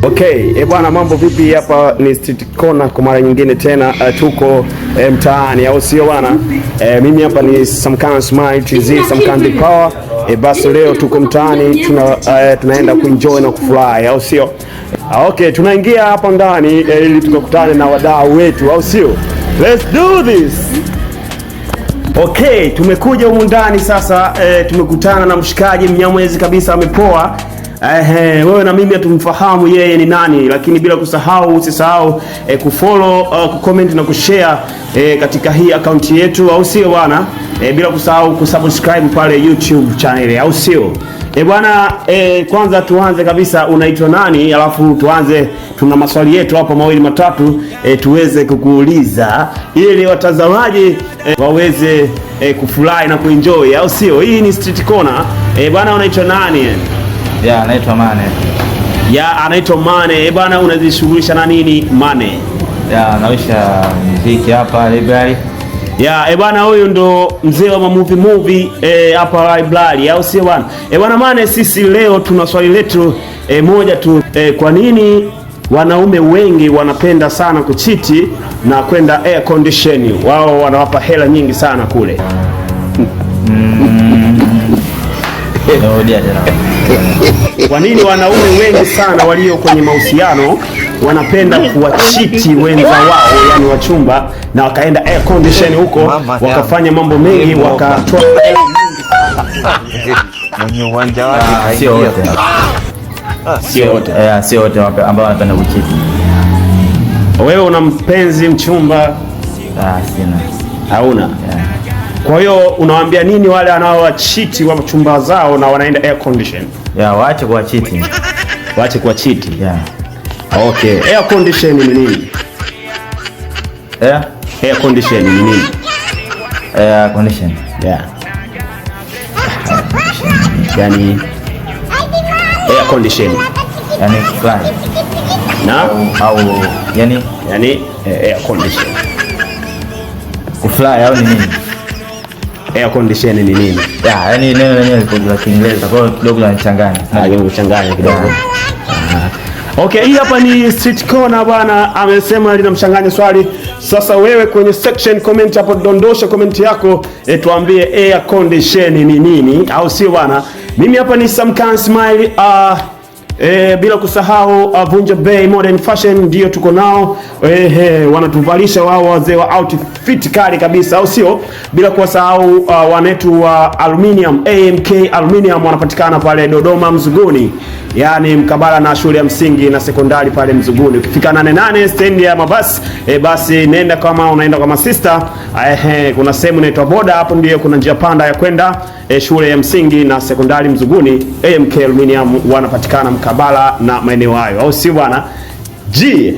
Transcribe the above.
Okay, e bwana, mambo vipi? Hapa ni Street Corner kwa mara nyingine tena, tuko mtaani, au sio bwana? Mimi hapa ni Samkan Smile TZ, Samkan The Power. Basi leo tuko mtaani tunaenda kuenjoy na kufurahi, au sio? Okay, tunaingia hapa ndani ili tukakutane na wadau wetu, au sio? Let's do this. Okay, tumekuja humu ndani sasa, tumekutana na mshikaji mnyamwezi kabisa, amepoa. Ehe, wewe na mimi hatumfahamu yeye ni nani, lakini bila kusahau, usisahau kufollow, kucomment na kushare katika hii akaunti yetu, au sio bwana? Bila kusahau kusubscribe pale YouTube channel, au sio? Bwana, kwanza tuanze kabisa, unaitwa nani? Alafu tuanze, tuna maswali yetu hapo mawili matatu, tuweze kukuuliza ili watazamaji waweze kufurahi na kuenjoy, au sio? Hii ni Street Corner. Bwana, unaitwa nani? Ya, naitwa Mane. Ya, anaitwa Mane. Bwana, unajishughulisha na nini Mane? Ya, naisha muziki hapa library. Ya, bwana, huyu ndo mzee wa movie movie hapa library, au sio bwana? Bwana Mane, sisi leo tuna swali letu moja tu, kwa nini wanaume wengi wanapenda sana kuchiti na kwenda air condition? Wao wanawapa hela nyingi sana kule. Narudia tena. Kwa nini wanaume wengi sana walio kwenye mahusiano wanapenda kuwachiti wenza wao, yani wachumba, na wakaenda air condition huko wakafanya mambo mengi, wakatoa hela nyingi? Mwenye uwanja wake Sio kaingia. wote. Sio wote. Sio wote ambao wanapenda kuchiti. Wewe una mpenzi, mchumba? Ah, sina. Hauna? Yeah. Kwa hiyo unawaambia nini wale wanaowachiti wa chumba zao na wanaenda air condition? Ya, waache kuwachiti. Waache kuwachiti. Ya. Okay, air condition ni nini? Yeah. Air condition ni nini? Air condition. Yeah. Yani air condition. Yani fulani. Na au yani yani air condition. Kufly au ni nini? Air condition ni nini? Ya, yani neno lenyewe liko la Kiingereza, kwa hiyo kidogo linachanganya. Ah, kuchanganya kidogo. Okay, hii hapa ni Street Corner bwana, amesema linamchanganya swali. Sasa wewe kwenye section comment hapo dondosha comment yako, tuambie air condition ni nini, au sio bwana? Mimi hapa ni Samkan Smile, bila kusahau Vunja Bay Modern Fashion ndio tuko nao, wanatuvalisha wao wazee wa outfit kali kabisa, au sio? Bila kuwasahau wanetu wa Aluminium, AMK Aluminium wanapatikana pale Dodoma Mzuguni, yaani mkabala na shule ya msingi na sekondari pale Mzuguni. Ukifika 88 stendi ya mabasi, basi nenda kama unaenda kwa masista, kuna sehemu inaitwa boda, hapo ndio kuna njia panda ya kwenda shule ya msingi na sekondari Mzuguni. AMK Aluminium wanapatikana mkabala na maeneo hayo, au sio bwana? G.